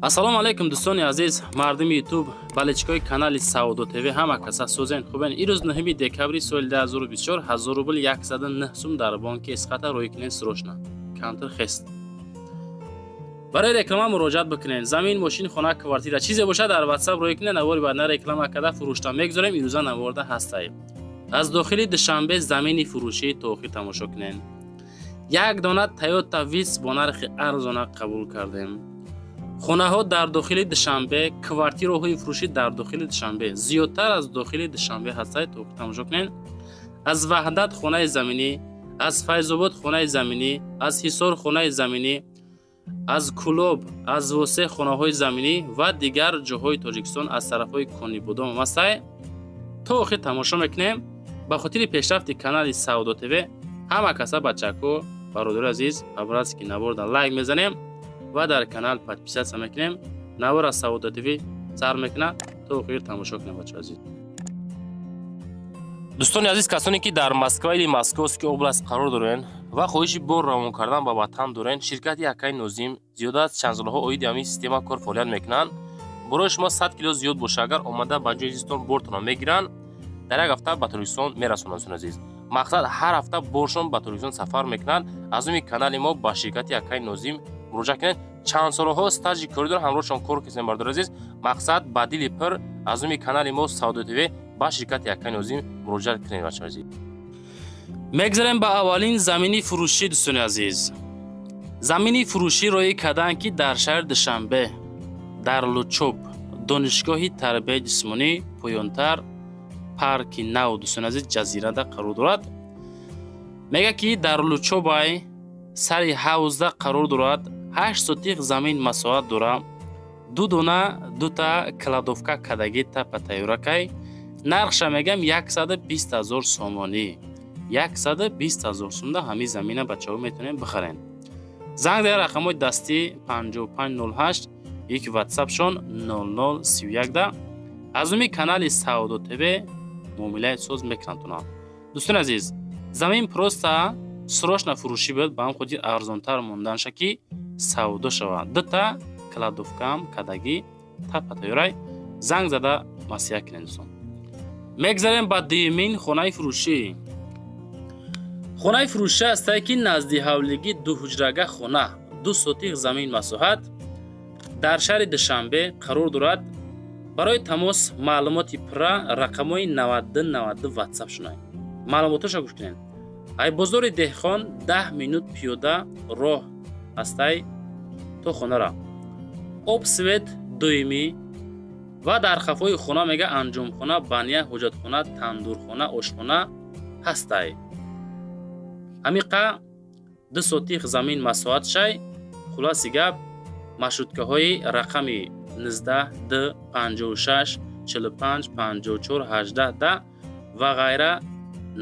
Ассалому алайкум дӯстони азиз, мардуми YouTube, болельщик ои канали Савдо ТВ, ҳама каса созен хубен. Ирӯз 9 декабри соли 2024 1000 рубл 109 сум дар бонки Эсхата рӯй кунен срочно. Камтар хест. Барои реклама муроҷиат бикунен. Замин, мошин, хона, квартира, чизе бошад дар WhatsApp рӯй кунен, навори баъдна реклама карда фурӯшта мегузорем. Ирӯза наворда ҳастаем. Аз дохили Душанбе замини фурӯшӣ то охир тамошо кунен. Як дона Toyota Vitz бо нархи арзона қабул кардем. Хонаҳо дар дохили Душанбе, квартираҳои фурӯшӣ дар дохили Душанбе, зиёдтар аз дохили Душанбе ҳастаед, то тамошо кунед. Аз Ваҳдат хонаи заминӣ, аз Файзобод хонаи заминӣ, аз Ҳисор хонаи заминӣ, аз Кулоб, аз Восе хонаҳои заминӣ ва дигар ҷоҳои Тоҷикистон аз тарафҳои Конибодом ҳастаед. То охир тамошо мекунем. Ба хотири пешрафти канали Савдо ТВ ҳама каса бачако, бародари азиз, по-братски наворда лайк мезанем ва дар канал подписаться мекунем. Навор аз Савдо ТВ сар мекунад, то охир тамошо кунем, бачаҳо азиз. Дӯстони азиз, касоне ки дар Москва или Московский область қарор дорен ва хоҳиши бор равон кардан ба ватан дорен, ширкати Акай Нозим зиёда аз чанд солҳо оиди ҳамин система кор фаъолият мекунанд. Борои шумо 100 кило зиёд боша, агар омада ба ҷои зистон бортонро мегиранд, дар як ҳафта ба Тоҷикистон мерасонанд. Дӯстони азиз, мақсад ҳар ҳафта боршон ба Тоҷикистон сафар мекунанд. Аз номи канали мо ба ширкати Акай Нозим муроҷиат кунед. Чанд солҳо стажи корӣ доранд, ҳамроҳшон кор кунед, бародари азиз. Мақсад ба дили пир аз номи канали мо Савдо ТВ ба ширкати Акай Нозим муроҷиат кунед, бачаҳои азиз. Мегзарем ба аввалин замини фурӯшӣ, дӯстони азиз. Замини фурӯшӣ рӯй карданд, ки дар шаҳри Душанбе, дар Лучоб, донишгоҳи тарбияи ҷисмонӣ, поёнтар парки нав, дӯстони азиз, ҷазирада қарор дорад. Мега ки дар Лучобай сари ҳавзда қарор дорад, 8 сотих замин масоҳат дора, ду дона дута кладовка кадагӣ тапа тайёракай. Нархша мегам 120 ҳазор сомонӣ. 120 ҳазор сумда ҳамин замина бачаҳо метавонем бихарен. Занг дар рақамҳои дастӣ 5508 як ватсапшон 0031 да аз номи канали Савдо ТВ муомилаи соз мекунанд. Дӯстони азиз, замин просто срочно фурӯшӣ буд, ба ҳам хотир арзонтар монданша ки савдо шавад. Дута кладовка ам кадагӣ тапа тайёрай. Занг зада маслиҳат кунед, дӯстон. Мегзарем ба дуюмин хонаи фурӯшӣ. Хонаи фурӯшӣ ҳастае ки назди ҳавлигӣ дуҳуҷрага хона, 2 сотих замин масоҳат дар шаҳри Душанбе қарор дорад. Барои тамос маълумоти пурра рақамҳои 9292 ватсап шунай. Маълумоташро гӯш кунед. Ай бозори Деҳқон 10 минут пиёда роҳ ҳастай то хонара. Об, свет доимӣ ва дар қафои хона мега анҷомхона, баня, ҳоҷатхона, тандурхона, ошхона ҳастай. Ҳамиқа 2 сотих замин масоҳат шай. Хулоси гап, маршруткаҳои рақами 19 д 56 45 54 18 10 ва ғайра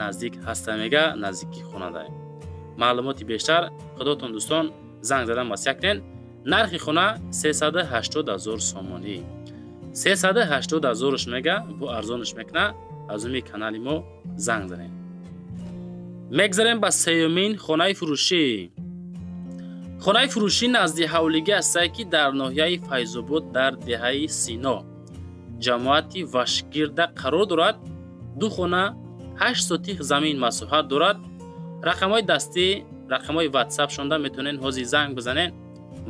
наздик ҳаста, мега наздики хонадай. Маълумоти бештар худотон дӯстон занг задан маслиҳат кунед. Нархи хона 380 ҳазор сомонӣ. 380 ҳазорш мега бо арзонш мекуна. Аз номи канали мо занг занед. Мегзарем ба сеюмин хонаи фурӯшӣ. Хонаи фурӯшӣ назди ҳавлигӣ ҳастае ки дар ноҳияи Файзобод дар деҳаи Сино ҷамоати Вашгирда қарор дорад. Ду хона 8 сотих замин масоҳат дорад. Рақамҳои дастӣ, рақамҳои ватсап шонда метавонед ҳозир занг бизанед,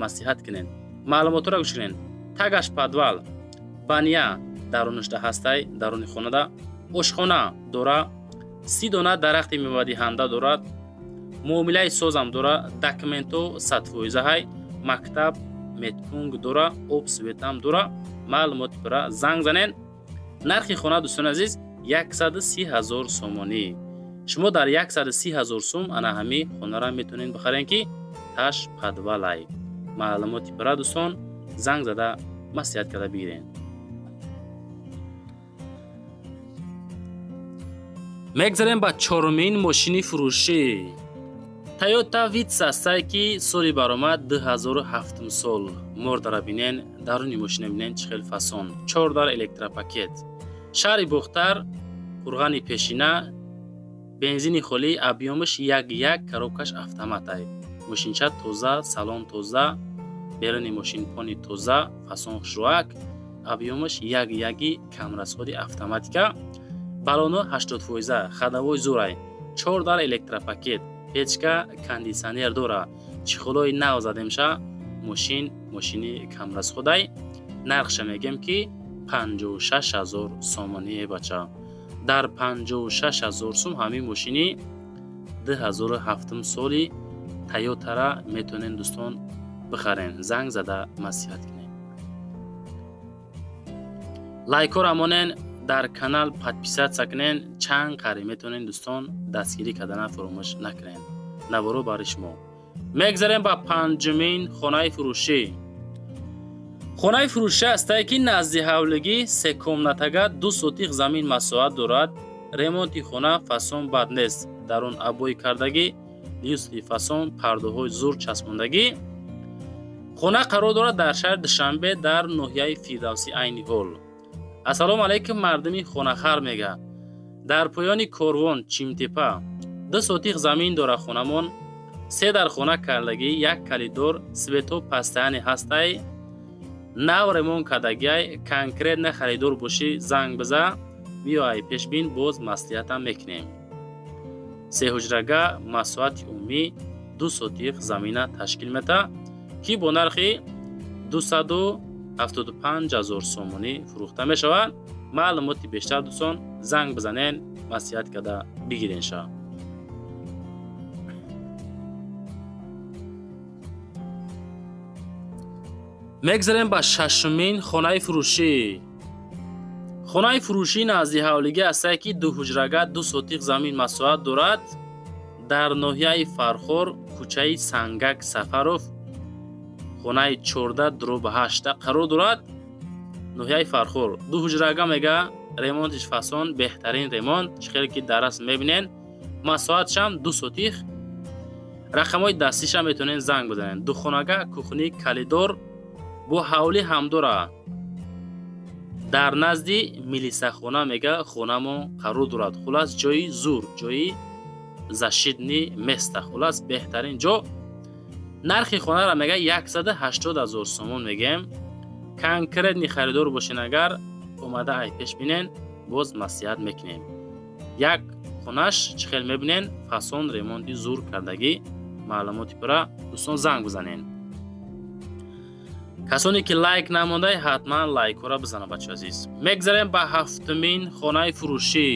маслиҳат кунед. Маълумотро гӯш кунед. Тагаш подвал, баня дарунашда ҳастай, даруни хонада ошхона дора, 30 дона дарахти мевадиҳанда дорад, муомилаи созам дора, документо 100% ҳай, мактаб, медпункт дора, об, светам дора. Маълумоти пурра занг занед. Нархи хона, дӯстони азиз, 130 ҳазор сомонӣ. Шумо дар 130 ҳазор сум ана ҳами хонара метавонед бихаред, ки таш подвалай. Маълумоти пурра дӯстон занг зада маслиҳат карда бигиред. Мегзарем ба чорумин мошини фурӯшӣ. Toyota Vitz ҳастае ки соли баромад 2007 сол. Мордара бинен, даруни мошина бинен чӣ хел фасон. 4 дар электропакет. Шаҳри Бохтар, қурғани пешина, бензини холӣ, объём аш 1,1, коробка ш автоматай. Мошинча тоза, салон тоза. Беруни мошин пони тоза, фасон хушрӯак, объёмаш як яги камрасходи автоматика. Баллоно 80%, ходовой зурай. 4 дар электропакет, печка, кондитсионер дора. Чехолои нав задемша, мошин мошини камрасходай. Нархша мегем ки 56 000 сомонӣ, бача. Дар 56 000 сум ҳамин мошини 2007 соли Тойотара метавонен, дӯстон, бихарен. Занг зада маслиҳат кунед. Лайкҳоро монен, дар канал подписаться кунен, чанд қари метавонен, дӯстон, дастгирӣ кардана фаромӯш накунен. Наворо барои шумо. Мегзарем ба панҷумин хонаи фурӯшӣ. Хонаи фурӯшӣ ҳастае ки назди ҳавлигӣ, се комнатага, 2 сотих замин масоҳат дорад. Ремонти хона фасон бад нест. Дар он обои кардагӣ, люстри фасон, пардоҳои зур часпондагӣ. Хона қарор дорад дар шаҳри Душанбе, дар ноҳияи Фирдавсӣ айни ҳол. Ассалому алайкум, мардуми хонахар, мега. Дар поёни корвон Чимтепа 2 сотих замин дора хонамон, се дар хона кардагӣ, як калидор, свето постоянный ҳастай, нав ремонт кардагиай. Конкретно харидор бошӣ, занг биза, биёай пешбин, боз маслиҳатам мекунем. Се ҳуҷрага, масоҳати умумӣ 2 сотих замина ташкил метаҳад, ки бо нархи 275 000 сомонӣ фурӯхта мешавад. Маълумоти бештар, дӯстон, занг бизанен, маслиҳат карда бигирен ша. Мегзарем ба шашумин хонаи фурӯшӣ. Хонаи фурӯшӣ назди ҳавлигӣ ҳастае ки ду ҳуҷрага, 2 сотих замин масоҳат дорад. Дар ноҳияи Фархор, кӯчаи Сангак Сафаров, хонаи 14/8 қарор дорад. Ноҳияи Фархор, ду ҳуҷрага мега, ремонтиш фасон, беҳтарин ремонт, чӣ хеле ки дар расм мебинен. Масоҳатшам 2 сотих. Рақамҳои дастиша метавонед занг бизанед. Духонага, кухни, калидор, бо ҳавлӣ ҳам дора. Дар назди милисахона мега хонамо қарор дорад. Хулас, ҷои зур, ҷои защитный место, хулас, беҳтарин ҷо. Нархи хонаро мега 180 000 сомон мегем. Конкретный харидор бошен, агар омада ай пеш бинен, боз маслиҳат мекунем. Як хонаш чӣ хел мебинен, фасон ремонти зур кардагӣ. Маълумоти пурра, дӯстон, занг бизанен. Касоне ки лайк намондай, ҳатман лайкҳоро бизананд, бачаи азиз. Мегзарем ба ҳафтумин хонаи фурӯшӣ.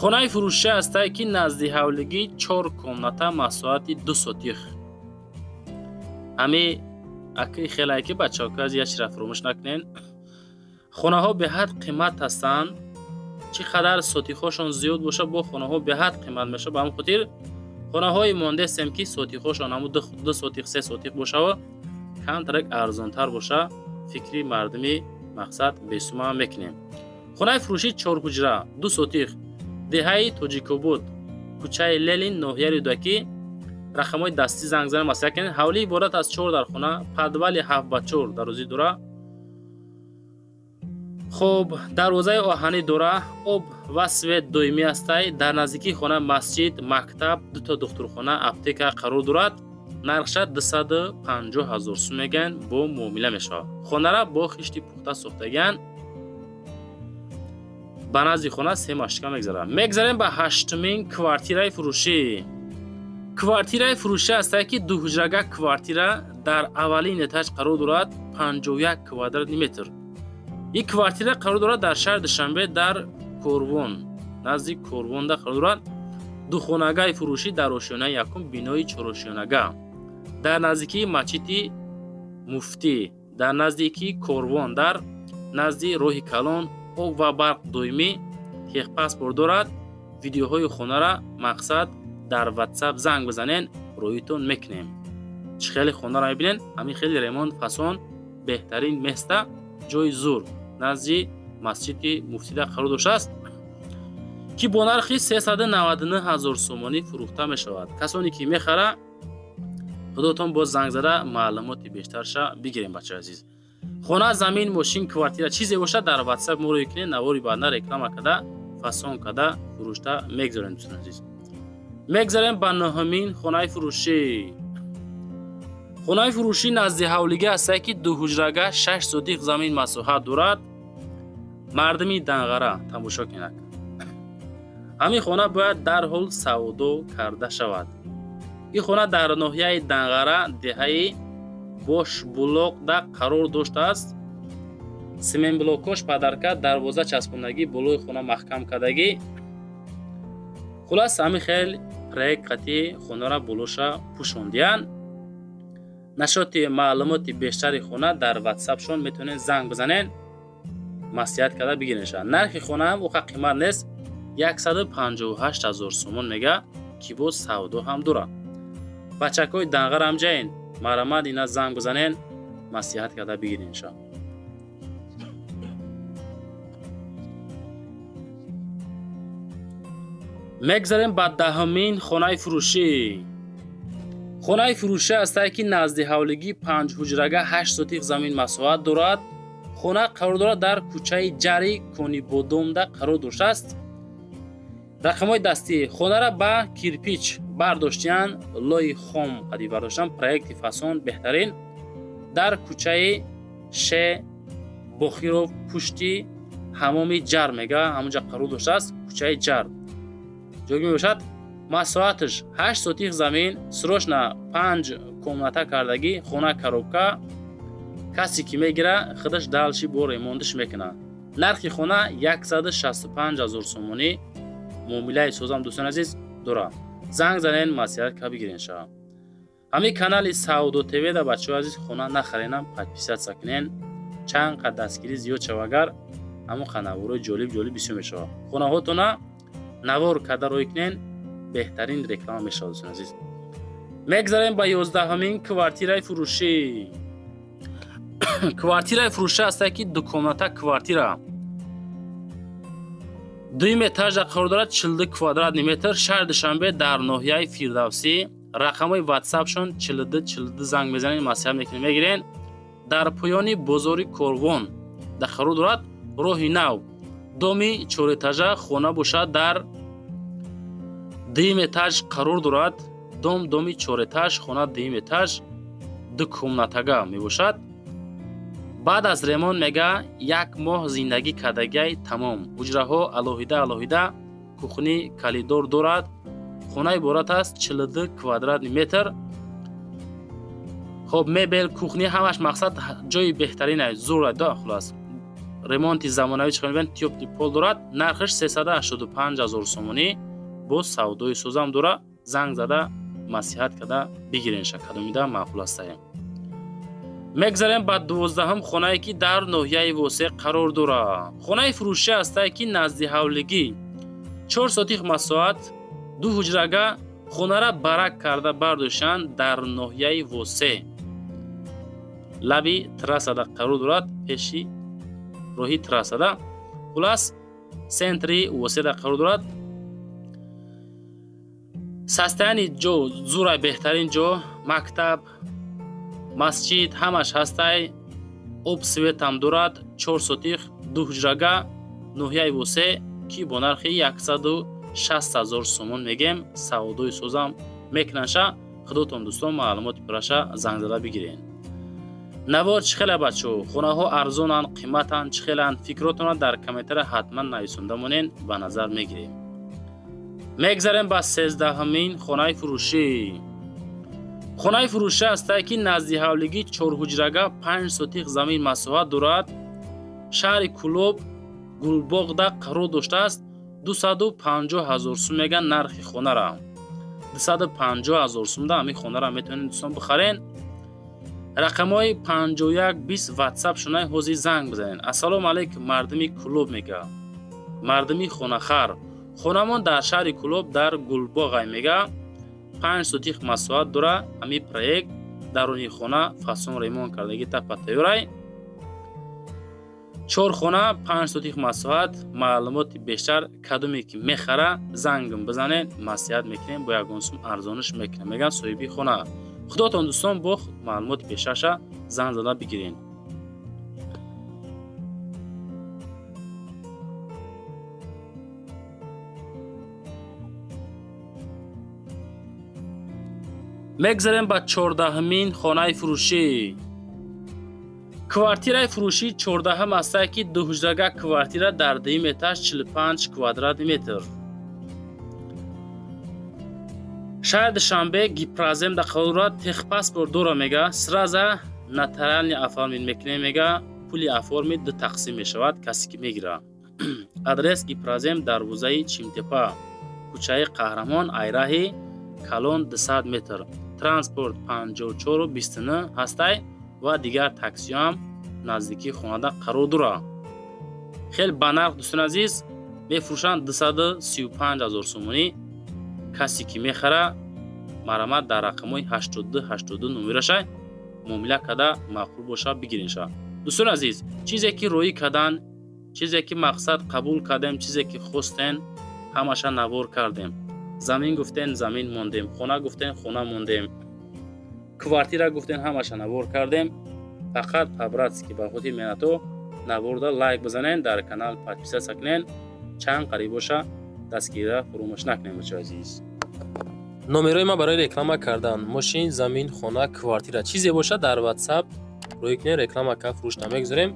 Хонаи фурӯшӣ ҳастае ки назди ҳавлигӣ, чор комната, масоҳати 2 сотих. Ҳами аки хелае ки, бачаҳо, аз як чизра фаромӯш накунен: хонаҳо беҳад қимат ҳастанд. Чӣ қадар сотихҳошон зиёд боша, бо хонаҳо беҳад қимат мешавад. Ба ҳамин хотир хонаҳои мондестем, ки сотихҳошон ҳамун 2 сотих, 3 сотих бошава, камтарак арзонтар боша, фикри мардуми мақсад бесума мекунем. Хонаи фурӯшӣ чорҳуҷра, 2 сотих, деҳаи Тоҷикобод, кӯчаи Ленин, ноҳияи Рӯдакӣ. Рақамҳои дастӣ занг занед, маслиҳат кунед. Ҳавлӣ иборат аз чор дар хона, подвали 7 ба 4 дарозӣ дора. Хуб, дарвозаи оҳанӣ дора, об ва свет доимӣ ҳастай. Дар наздикии хона масҷид, мактаб, дута духтурхона, аптека қарор дорад. Нархша 250 000 сум мегӯянд, бо муомила мешавад. Хонара бо хишти пухта сохтагианд. Ба назди хона се машка мегзарад. Мегзарем ба ҳаштумин квартираи фурӯшӣ. Квартираи фурӯшӣ ҳастае ки дуҳуҷрага квартира дар аввалин этаж қарор дорад, 51 квадратный метр. Ин квартира қарор дорад дар шаҳри Душанбе, дар Корвон, назди Корвонда қарор дорад. Духонагаи фурӯшӣ дар ошёнаи якум, бинои чорошёнага, дар наздикии масҷиди Муфтӣ, дар наздикии Корвон, дар назди роҳи калон. Об ва барқ доимӣ, техпаспорт дорад. Видеоҳои хонара, мақсад, дар Ватсап занг бизанен, роитон мекунем. Чӣ хеле хонара мебинен, ҳамин хеле ремонт фасон, беҳтарин место, ҷои зур, назди масҷиди Муфтида қарор доштааст, ки бо нархи 399 ҳазор сомонӣ фурӯхта мешавад. Касоне ки мехара, худотон боз занг зада маълумоти бештарша бигирем. Бачаи азиз, хона, замин, мошин, квартира, чизе бошад, дар Ватсап моро кунед. Навори баъдна реклама карда, фасон карда фурӯшта мегзорем. Дӯстони азиз, мегзарем ба нӯҳумин хонаи фурӯшӣ. Хонаи фурӯшӣ назди ҳавлига ҳастае, ки ду ҳуҷрага 6 сотих замин масоҳат дорад. Мардими Данғара тамошо кунад. Ҳамин хона бояд дарҳол савдо карда шавад. Ин хона дар ноҳияи Данғара, деҳаи Бошбулоқда қарор доштааст. Семенблокош падарка, дарвоза часпондагӣ, болои хона маҳкам кардагӣ. Хулас, ҳамин хел проект қатъи хонара болоша пӯшондиянд. Нашоти маълумоти бештари хона дар ватсапшон метавонед занг бизанед, маслиҳат карда бигиренша. Нархи хонаам оқа қимат нест, 158 000 сомон мега, ки боз савдо ҳам дорад. Бачакҳои Данғара ҳам ҷаин, марамад ина занг бизанед, маслиҳат карда бигиренша. Мегзарем ба даҳумин хонаи фурӯшӣ. Хонаи фурӯшӣ ҳастае, ки назди ҳавлигӣ 5 ҳуҷрага 8 сотих замин масоҳат дорад. Хона қарор дорад дар кӯчаи Ҷари Конибодомда қарор доштааст. Рақамҳои дастӣ хонара ба кирпич бардоштиянд, лои хом қадӣ бардоштанд, проекти фасон беҳтарин. Дар кӯчаи Ше Бохиров пушти ҳамоми Ҷар мега, ҳамонҷа қарор доштааст, кӯчаи Ҷар. Ҷойгир мебошад. Масоҳаташ 8 сотих замин, срочно 5 комната кардагӣ, хона коробка. Касе ки мегира, худаш далши бо ремонтш мекунад. Нархи хона 165 000 сомонӣ. Муомилаи созам дӯстони азиз дорад. Занг занен, маслиҳат ка бигирен ша. Ҳамин канали Савдо ТВ да бачаҳои азиз хона нахаренам, подписаться кунен. Чанд қад дастгирӣ зиёд шава, агар ҳамон қанаворҳои ҷолиб ҷолиб бисёр мешавад. Хонаҳотона навор карда рӯй кунен, беҳтарин реклама мешавад дӯстони азиз. Мегзарем ба 11-умин квартираи фурӯшӣ. Квартираи фурӯшӣ ҳастае, ки дукомната квартира. Дуюм этажда қарор дорад, 42 квадратный метр, шаҳри Душанбе дар ноҳияи Фирдавсӣ. Рақамҳои ватсапшон 42 42 занг мезанед, маслиҳат мекунед, мегирен. Дар поёни бозори Корвон да қарор дорад, роҳи нав, доми 4 этажа хона бошад, дар дуюм этаж қарор дорад. Дом доми 4 этаж, хона дуюм этаж, ду комнатага мебошад. Баъд аз ремонт мега як моҳ зиндагӣ кардагиай тамом. Ҳуҷраҳо алоҳида алоҳида, кухни, калидор дорад. Хона иборат аст 42 квадратный метр. Хоб, мебел, кухни ҳамаш мақсад ҷои беҳтарин аст, зур аст, хулас. Ремонти замонавӣ чӣ мебинед, тёплый пол дорад. Нархаш 385 000 сомонӣ. Боз савдои созам дорад. Занг зада маслиҳат карда бигиренша, кадомида маъқул ҳастаем. Мегзарем ба 12-ум хонае, ки дар ноҳияи Восеъ қарор дорад. Хонаи фурӯшӣ ҳастае, ки назди ҳавлигӣ 4 сотих масоҳат, ду ҳуҷрага хонара барак карда бардоштанд дар ноҳияи Восеъ. Лаби трассада қарор дорад, пеши роҳи трассада. Хулас, центри Восеъда қарор дорад. Состояни ҷо зура, беҳтарин ҷо, мактаб, масҷид ҳамаш ҳастай, об светам дорад, 4 сотих, ду ҳуҷрага, ноҳияи Восеъ, ки бо нархи 160 000 сомон мегем, савдои созам мекунанша. Худотон дӯстон маълумоти пурраша занг зада бигирен. Навор чӣ хела бачаҳо? Хонаҳо арзонанд, қиматанд, чӣ хеланд? Фикротонро дар комментария ҳатман нависонда монен, ба назар мегирем. Мегзарем ба 13-умин хонаи фурӯшӣ. Хонаи фурӯшӣ ҳастае, ки назди ҳавлигӣ 4 ҳуҷрага 5 сотих замин масоҳат дорад. Шаҳри Кулоб Гулбоғда қарор доштааст. 250 000 сум меган нархи хонара. 250 000 сумда ҳамин хонара метавонед дӯстон бихарен. Рақамҳои 51 20 ватсап шунаи ҳозир занг бизанед. Ассалому алайкум, мардими Кулоб мега. Мардими хонахар. Хонамон дар шаҳри Кулоб дар Гулбоғай мега. 5 сотих масоҳат дора. Ҳамин проект даруни хона фасон ремонт кардагӣ тапа тайёрай. 4 хона 5 сотих масоҳат. Маълумоти бештар кадоме ки мехара зангм бизанед, маслиҳат мекунем, бо ягон сум арзониш мекунем, меган соҳиби хона. Худотон дӯстон бо маълумоти бештарша занг зада бигирен. Мегзарем ба 14-ҳамин хонаи фурӯшӣ. Квартираи фурӯшӣ 14-ҳам ҳастае, ки дуҳуҷрага квартира дар дуюм этаж, 45 квадрат метр. Шаҳри Душанбе, Гипрозем да қарор дорад. Техпаспорт дора, мега, сразу нотариально оформить мекунем, мега, пули оформить ду тақсим мешавад, касе ки мегира. Адрес: Гипрозем, дарвозаи Чимтепа, кӯчаи Қаҳрамон, айраҳи калон 200 метр. Транспорт 54-29 ҳастай ва дигар таксиҳоам наздикии хонада қарор дорад. Хеле ба нарх, дӯстони азиз, мефурӯшанд 235 ҳазор сомонӣ. Касе ки мехара, марҳамат, дар рақамҳои 82 82 номерашай муомила карда, маъқул боша, бигиренша. Дӯстони азиз, чизе ки роӣ кардан, чизе ки мақсад қабул кардем, чизе ки хостен, ҳамаша навор кардем. Замин гуфтен, замин мондем, хона гуфтен, хона мондем, квартира гуфтен, ҳамаша навор кардем. Фақат по-братски, ба хотири меҳнато наворда лайк бизанен, дар канал подписаться кунен, чанд қариб боша, дастгирира фуромӯш накунем, бачаи азиз. Номерои ман барои реклама кардан мошин, замин, хона, квартира, чизе бошад, дар WhatsApp рӯй кунед, реклама кард, фурӯшта мегузорем.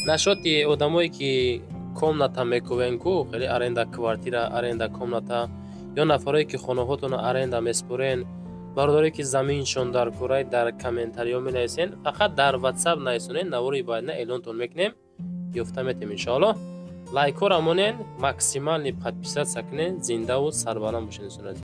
Нашоти одамое ки комната мекувен ку, хеле аренда квартира, аренда комната, ё нафарое ки хонаҳотонро аренда меспорен, бародарое ки заминшон дар курай, дар комментариҳо менависен. Фақат дар WhatsApp нависонед, навори баъдна эълонтон мекунем, ёфта метем, иншоаллоҳ. Лайкҳоро монен, максимальный подписаться кунен. Зиндаву сарбаланд бошед, дӯстони азиз.